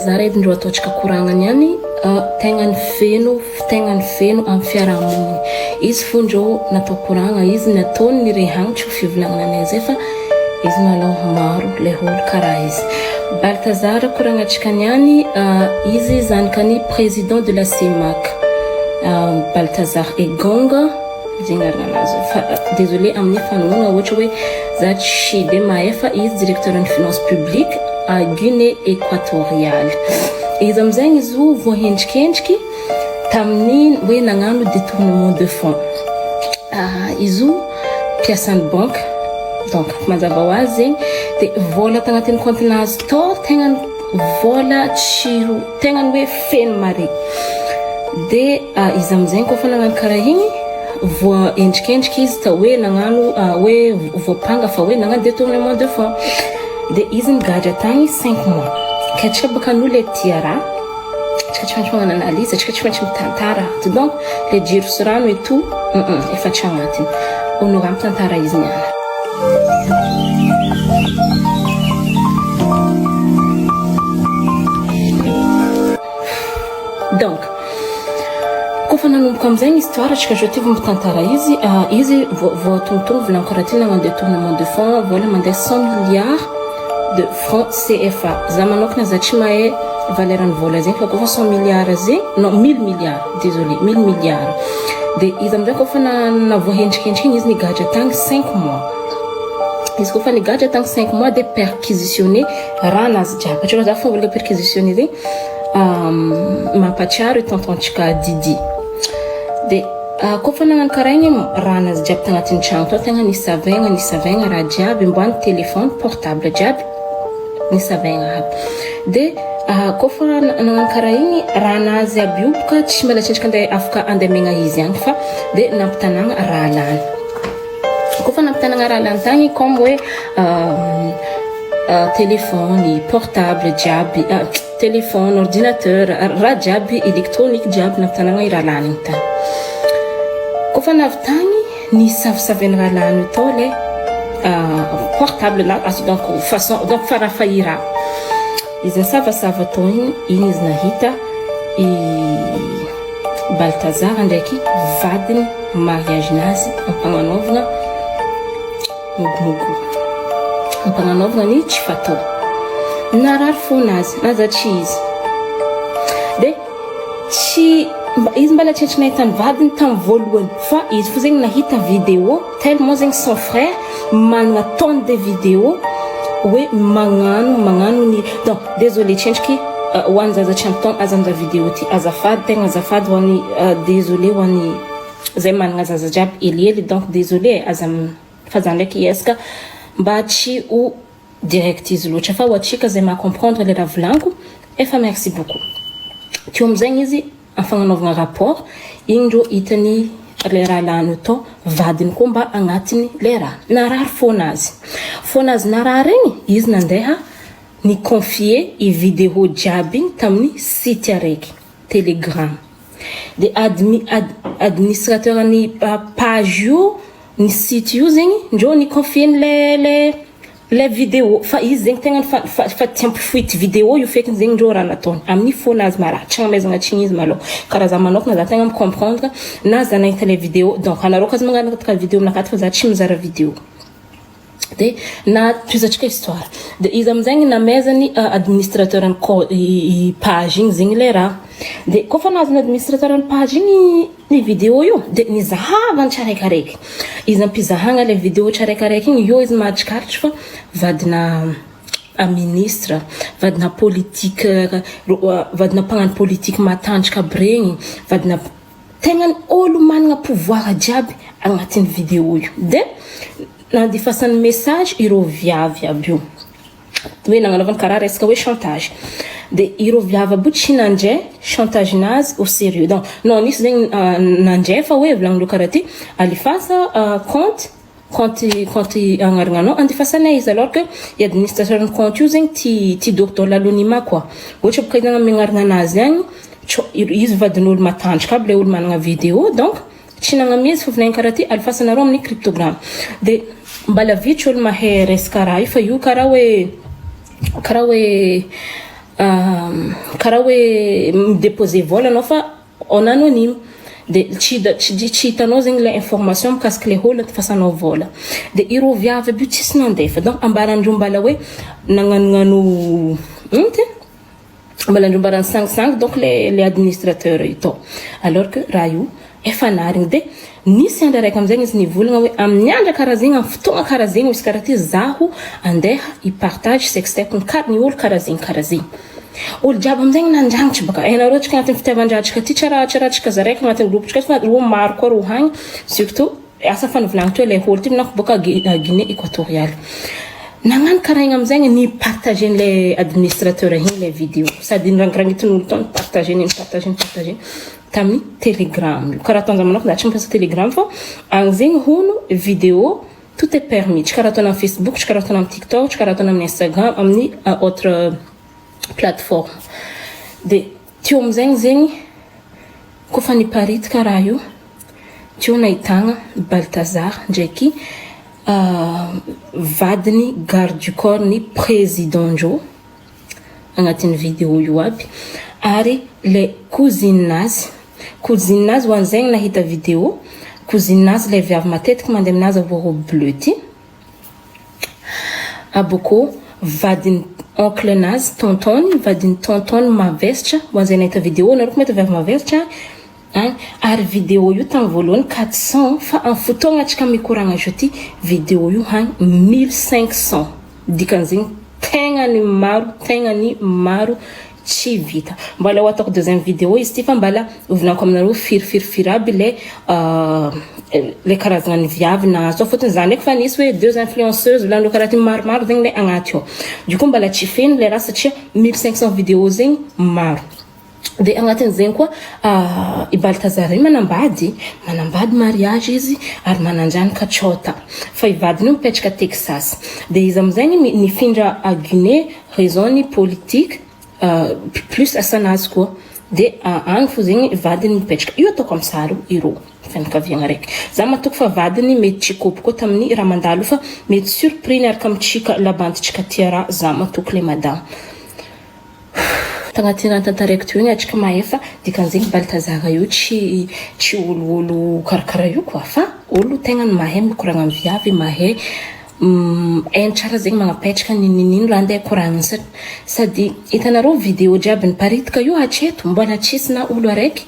Baltazar edy ndrô ataontsika koragna niany tegna ny feno tegna ny feno amin'ny fiarahamonigny. Izy fo ndrô natao koragna izy nataony ny rehagny tsy ho fivolagnana anay zay fa izy malôha maro le olo karaha izy. Baltazar koragnantsika niany izy zanakan'ny président de la CEMAC Baltazar Egonga zegny anarananazy fa désolé amin'ny fanognona ohatra hoe za tsy de mahay fa izy directeur ny finance publique à Guinée équatoriale. Izy amizegny izy io voahendrikendriky tamin'ny hoe nagnano détournement de fonds. Izy io mpiasan'ny banque donc mazava ho azy zegny de vola tagnatin'ny compte-nazy tao tegna vola tsiro tegna ny hoe feno mare. De izy amizegny koa fa nagnano karaha igny voahendrikendriky izy ta hoe nagnano hoe voapanga fa hoe nagnano détournement de fonds. De izy nigadra tagny 5 mois. Ka antsika baka an'olo le tia raha, antsika tsy maintsy magnano analyse, antsika tsy maintsy mitantara ato. Donc le jiro sy rano et tout, efa tsy agnatiny. Honorable mitantara izy niany. Donc koa fa nanomboka amizay ny histoire antsika zao ty vao mitantara izy, izy voatonotogno volaniko raha ty nagnano détournement de fonds, vola mandeha 100 milliards de francs CFA. Za manokana za tsy mahay valeur ny vola zegny fa koa fa 100 milliards zegny, non 1000 milliards, désolé, 1000 milliards. De izy amizay koa fa navoahendrikendriky igny izy nigadra tagny 5 mois. Izy koa fa nigadra tagny 5 mois de perquisitionné raha nazy jiaby. Satria za fomba le perquisitionné zegny mampatsiaro tontontsika Didi. De koa fa nagnano karaha igny raha nazy jiaby tagnatin'ny tragno tao tegna nisavaigna nisavaigna raha jiaby mboany téléphone portable jiaby nisavaigna aby. De koa fa nagnano karaha igny raha nazy aby io boka tsy mbola tsendriky andeha afaka andeha amegna izy agny fa de nampitanagna raha lany. Koa fa nampitanagna raha lany tagny comme hoe téléphone portable jiaby, téléphone, ordinateur, raha jiaby électronique jiaby nampitanagna i raha lany igny tagny. Koa fa navy tagny nisavisavainy raha lany io tao le portable na donc façon donc farafahi raha. Izy nisavasava tao igny, igny izy nahita i Baltazar ndraiky vadiny mariage nazy ampagnanaovana mogomogo. Ampagnanaovana ny tsy fatao. Narary fonazy na za tsy izy. De tsy izy mbola tsy tsy nahita ny vadiny tamin'ny voalohany fa izy fo zegny nahita vidéo tellement zegny son frère manana tonne de vidéo hoe magnano magnano ny donc désolé tsendriky ho an'ny zaza tsy ampy taona aza mizaha vidéo ty azafady tegna azafady ho an'ny désolé ho an'ny zay manana zaza jiaby helihely donc désolé aza fa za ndraiky hiezaka mba tsy ho direct izy loatra fa ho atsika zay maha-comprendre le raha volaniko efa merci beaucoup. Teo amizegny izy amin'ny fagnanaovana rapport igny ndrô hitany le raha lany io tao vadiny koa mba agnatiny le raha. Narary fonazy. Fonazy narary igny izy nandeha ni confier i vidéo jiaby igny tamin'ny site araiky Telegram. De administrateur ny page io ny site io zegny ndrô ni confier le le le vidéo fa izy zegny tegna fa fa tsy ampifoity vidéo io fekiny zegny ndrô raha nataony amin'ny fonazy marary tsy agnomezana tsiny izy malôha. Karaha za manokana za tegna mi-comprendre na za nahita le vidéo donc anareo koa aza magnaraka vidéo aminakahy fa za tsy mizara vidéo. De na tohizatsika histoire. De izy amizegny namezany administrateur ny i page igny zegny le raha. De koa fa nahazony administrateur ny page igny ny vidéo io de nizahavany tsaraikaraiky. Izy ampizahagna le vidéo tsaraikaraiky igny io izy mahitsikaritry fa vadina ministre, vadina politique, vadina mpagnano politique matanjaka aby regny, vadina tegna olo manana pouvoir jiaby agnatin'ny vidéo io. De nandifasany message ireo viavy aby io. Hoe nagnanaovany karaha resaka hoe chantage. De ireo viavy aby io tsy nandray chantage nazy au sérieux. Donc non nisy zegny nandray fa hoe volagnindreo karaha ty alifasa compte compte compte agnaragnanao andifasanay izy alors que i administrateur ny compte io zegny ty ty doko dans l'anonymat quoi. Ohatra boka izy agname agnarana anazy agny izy vadin'olo matanjaka aby le olo manana vidéo donc tsy nagname izy fa volagniny karaha ty alifasanareo amin'ny cryptogramme. De mbala vitsy olo mahay resaka raha io fa io karaha hoe karaha hoe Karaha hoe mi-déposer vola anao fa en anonyme, de tsy hitanao zegny le information mikasiky le olo antifasanao vola. De ireo viavy aby io tsisy nandefa, donc ambarandreo mbala hoe nagnanognano ino ty, mbala andreo mbala nisangisangy. Donc le administrateur io tao, alors que raha io efa narigny. De nisy andra araiky amizay izy nivolagna hoe amin'ny andra karaha zegny, amin'ny fotoagna karaha zegny, misy karaha ty, zaho andeha hipartage sextape ny olo karaha zegny, karaha zegny. Olo jiaby amizay nandrangitry baka hainareo tsika agnatin'ny fitiavan-dratsika ty, tsara tsika zaraiky agnatin'ny groupe tsika, fa ro maro koa ro hagny, surtout asa fa nivolagny teo le olo ty minako boka Guinée équatoriale. Nagnano karaha igny amizay, ny partagen'le administrateur igny le vidéo, sady nirangirangnitin'olo tao, ny partageny, ny partageny, partageny tamin'ny Telegram io. Karaha ataonza manokana, za tsy mampiasa Telegram, fa agny zegny hono vidéo tout est permis, tsy karaha ataona amin'ny Facebook, tsy karaha ataona amin'ny TikTok, tsy karaha ataona amin'ny Instagram, amin'ny autre plateforme. De teo amizegny zegny kofa niparitaka raha io, teo nahitagna Baltazar ndraiky vadiny, garde du corps ny président ndreo agnatin'ny vidéo io aby, ary le cousine-nazy, cousine-nazy ho an'izegny nahita vidéo, cousine-nazy le viavy matetiky mandeha aminazy avo robe bleu ty aboko, vadiny oncle nazy, tontony, vadiny tontony mavesatra, ho an'izay nahita vidéo nareo ko mahita viavy mavesatra agny. Ary vidéo io tamin'ny voalohany 400, fa amin'ny fotoagna antsika mikoragna zao ty, vidéo io hagny 1500. Dikan'izegny tegna ny maro, tegna ny maro, tsy vita. Mbola ho ataoko deuxième vidéo izy ty, fa mbala volaniko aminareo firifirifiry aby le karazagna ny viavy nahazo ao. Fôtony za ndraiky fa nisy hoe deux influenceuses volanindreo karaha ty, maromaro zegny le agnaty ao. Du coup mbala tsy feno le raha, satria 1500 vidéo zegny maro. De agnatin'izegny koa i Baltazar io manambady, mariage izy, ary mananjanaka tsota, fa i vadiny io mipetraka Texas. De izy amizegny nifindra à Guinée, raison ny politique plus asanazy koa. De agny fo zegny vadiny mipetraka io. Ataoko amy sary io, ireo fianakaviagna araiky. Za matoko fa vadiny mety tsy kopy koa tamin'ny raha mandalo io, fa mety surpris niaraka amitsika labantitsika tia raha. Za matoko le madame tagnatin'ny raha tantaraiko teo igny, atsika mahefa. Dikan'izegny Baltazara io tsy oloolo karakaraha io koa, fa olo tegna ny mahay mikoragna amy viavy, mahay hainy tsara zegny magnapetraka nininino raha andeha koragniny. Sady hitanareo vidéo jiaby niparitaka io, hatreto mbola tsisy na olo araiky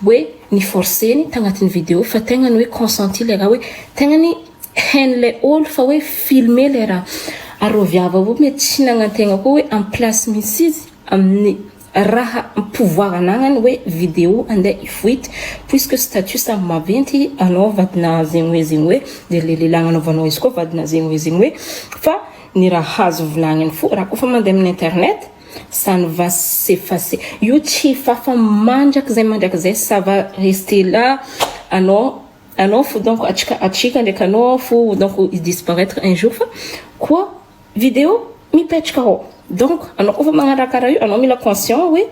hoe niforceny tagnatin'ny vidéo, fa tegna ny hoe consenti le raha, hoe tegna ny hain'le olo fa hoe filmé le raha. Ary rô viavy avao mety tsy nagnantegna koa hoe amy place misy izy, amin'ny raha pouvoir anagnany, hoe vidéo andeha hifoity, puisque statut samy maventy, anao vadina zegny hoe zegny, hoe de le lehilahy agnanaovanao izy koa vadina zegny hoe zegny hoe. Fa ny raha azo volagniny fo, raha koa fa mandeha amin'ny internet, ça ne va s'effacer io, tsy fafa mandrakizay mandrakizay, ça va rester là. Anao fo, donc atsika ndraiky anao fo, donc disparaître un jour, fa koa vidéo mipetraka ao. Donc anao koa fa magnano raha karaha io, anao mila conscient hoe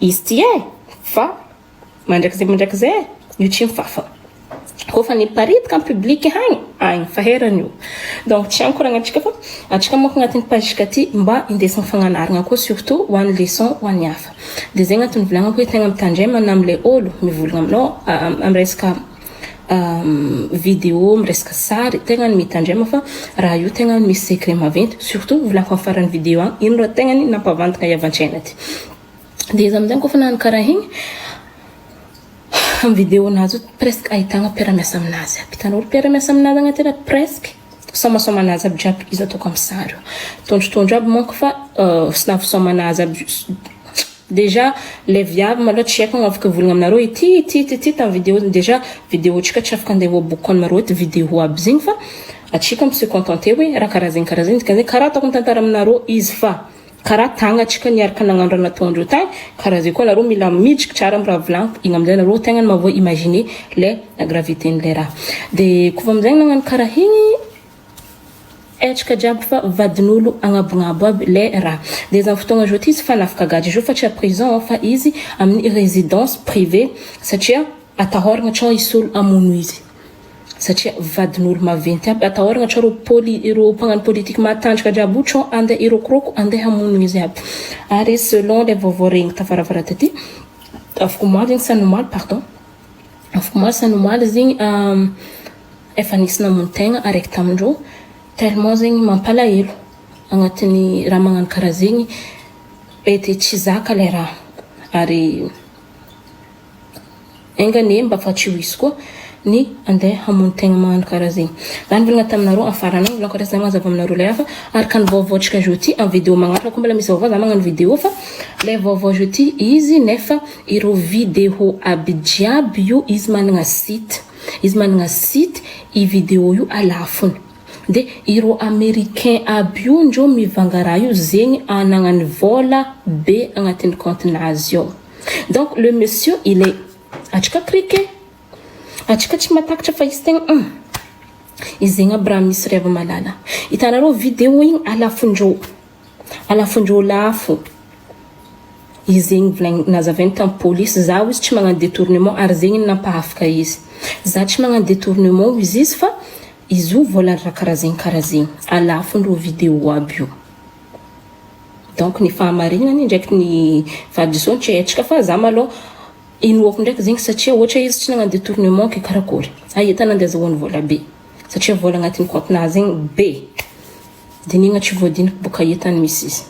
izy ty e fa mandrakizay mandrakizay io, tsy mifafa koa fa niparitaka en public hagny agny fa herany io. Donc tsy ankoragna antsika, fa atsika manko agnatin'ny page ty mba indesigny fagnanarana koa, surtout ho an'ny leçon ho an'ny hafa. De zegny antony volagnako hoe tegna mitandremana amle olo mivolagna aminao amy resaka vidéo, miresaka sary. Tegna ny mitandrema, fa raha io tegna misy secret maventy. Surtout volaniko amin'ny faran'ny vidéo agny ino raha tegna ny nampavantana iavan-tsaina ty. De izy amizay koa fa nagnano karaha igny amy vidéo nazy io, presque ahitagna mpiara-miasa aminazy aby. Hitanao olo mpiara-miasa aminazy agnaty raha, presque somasoma anazy aby jiaby izy ataoko amy sary io, tondrotondro aby manko, fa sy navy aby déjà le viavy maloha. Tsy haiko afaka volagna aminareo ity ity ity ity tamy vidéo. Déjà vidéo tsika tsy afaka andeha aboaka aminareo ty vidéo aby zegny, fa atsika mi se contenter hoe raha karaha zegny, karaha zegny. Dikan'zegny karaha ataoko mitantara aminareo izy, fa karaha tagna atsika niaraka nagnano raha nataondreo tagny karaha zegny koa. Nareo mila midriky tsara amy raha volagniko igny amizay, nareo tegna ny mahavoa imaginer le la gravité n'le raha. De kofa amizay nagnano karaha igny etsaka jiaby fa vadin'olo agnabognabo aby le raha. De zany fotoagna zao ty izy fa nafaka gadra izy io, fa tsy à prison, fa izy amin'ny résidence privée, satria atahoragna tsao hisy olo amono izy. Satria vadin'olo maventy aby atahoragna tsao reo poli ireo mpagnano politiky matanjaka jiaby io tsao andeha hirokoroko andeha hamono izy aby. Ary selon le vaovao regny tafaravara taty afaka omaly zegny sa nomaly pardon afaka omaly sa nomaly zegny efa nisy namono tegna araiky tamindreo tellement zegny mampalahelo agnatin'ny raha magnano karaha zegny mety tsy zaka le raha ary Enga anie mba fa tsy ho hisy koa ny andeha hamono tegna magnano karaha zegny. Raha nivolagna taminareo amin'ny farany agny, volaniko za magnazava aminareo le hafa araka ny vaovaontsika jeudi amin'ny vidéo magnaraka koa mbola misy vaovao za magnano vidéo fa le vaovao jeudi izy nefa ireo vidéo aby jiaby io izy managna site izy managna site i vidéo io alafony de ireo américain aby io ndreo mivanga raha io zegny anagnany vôla be agnatin'ny compte-nazy ao. Donc le monsieur il est atrika criquet atrika tsy matakatra fa izy tegna hum izy zegny aby raha misy rêve malala hitanareo vidéo igny alafondreo alafondreo lafo izy zegny volagny nazavainy tamin'ny polisy zaho izy tsy magnano détournement ary zegny nampahafaka izy za tsy magnano détournement izy izy fa izy io vola raha karaha zegny karaha zegny alafondreo vidéo aby io. Donc ny fahamarinany ndraiky ny fahadisoany tsy haitsika fa za malôha inoako ndraiky zegny satria ohatra izy tsy nagnano détournement ke karakory ahita nandeha azahoany vola be satria vola agnatin'ny compte-nazy zegny be dinihina tsy voadiniky boka entany misy izy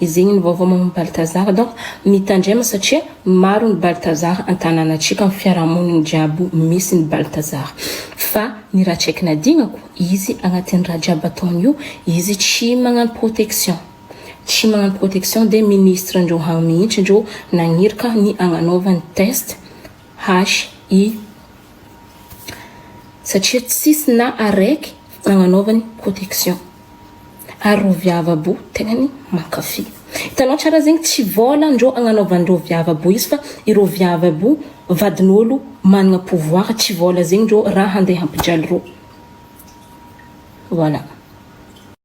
izy zegny ny vaovao momba Baltazar donc mitandrema satria maro ny Baltazar an-tanànatsika amin'ny fiarahamonigny jiaby misy ny Baltazar fa ny raha tsy haiko nadignako izy agnatin'ny raha jiaby ataony io izy tsy magnano protection tsy magnano protection de ministre ndreo hagny mihitsy ndreo nagniraka ny agnanaovany test HI satria tsisy na araiky agnanaovany protection ary ro viavy aby io tegnany mankafy hitanao tsara zegny tsy vola ndreo agnanaovandreo viavy aby io izy fa ireo viavy aby io vadin'olo managna pouvoir tsy vola zegny ndreo raha handeha hampijaly reo voilà.